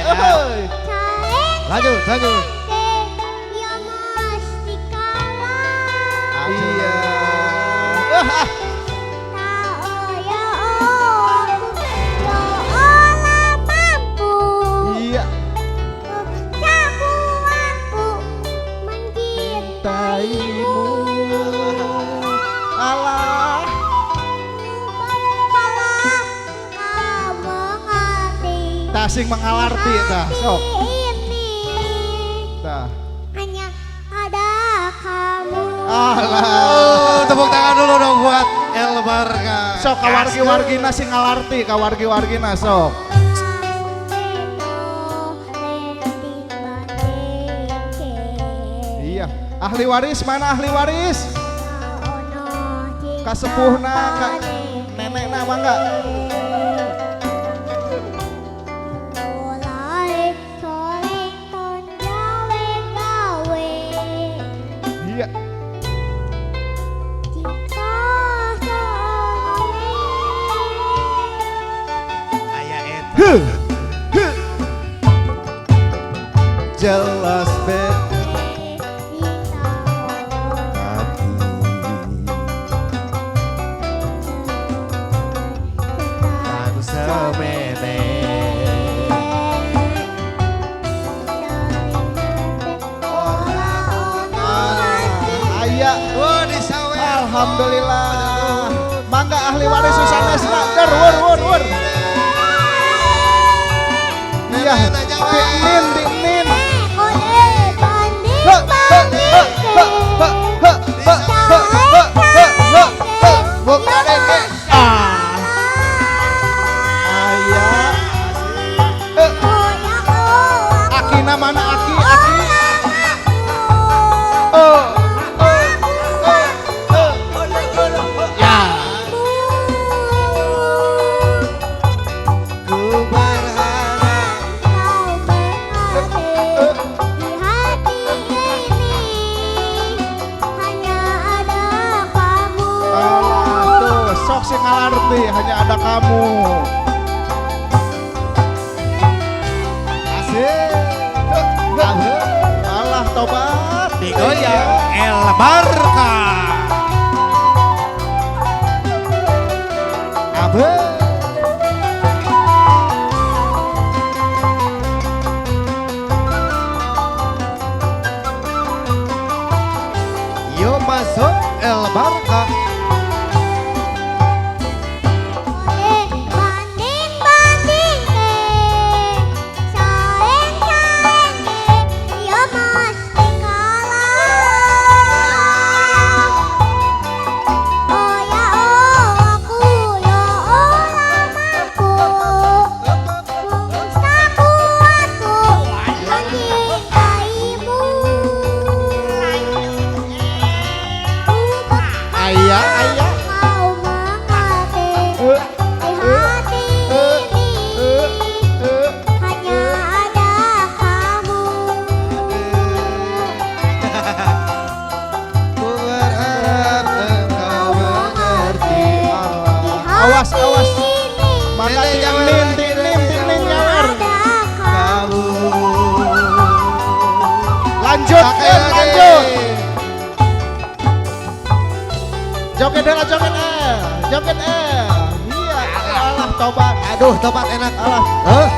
Euy. Lanjut, lanjut. Ya mesti kalah. Iya. Ah, Ya aku ya ora mampu. Iya. Aku mencintaimu. Alah. Alah, kau mengerti. Tah sing mengalarti tah sok. Ini Tah. hanya ada kamu. Alah. Oh, tepuk tangan dulu dong buat El Barka. Sok kawargi-wargina sing ngalarti, kawargi-wargina sok. Iya. Ahli waris mana ahli waris? Kasepuhna ka nenekna mangga. Iya. Aya eta. Huh. Huh. Jelas beda. Hati. Aku semene. Aya. Wah, disawer. Alhamdulillah. Mangga ahli waris sanesna. Der wur wur wur. Iya. Dinin dinin. Ha, ha, ha, ha, ha, ha, ha, ha, ha, ha, ha, ha. Bukan eh. Ah. Aya. Eh, Akina mana aki aki? Oh, oh, oh, oh. Ya. Ku berharap Di hati ini hanya ada kamu. Alah, tuh, sok sing ngalarti hanya ada kamu. Asik. Alah tobat. Digoyang El Barka. Abe. Yuk masuk El Barka. Banding banding saeng saeng ya mesti kalah. Oh ya oh aku ya ora mampu. Aku mencintaimu. Aya, aya. Kau mengerti Eh, di hati eh, ini eh, eh. hanya ada kamu. Ku berharap engkau mengerti. Di Awas, hati awas. ini Maka Nenek nyawer tinin, lagi, tinin, nenek tinin nyawer. nyawer. ada kamu. Kamu. Lanjut, Pakai eh, lagi. lanjut. Joget heula, joget eh. Joget eh. Iya, alah tobat. Aduh, tobat enak. Alah. Hah?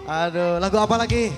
Aduh, lagu apa lagi?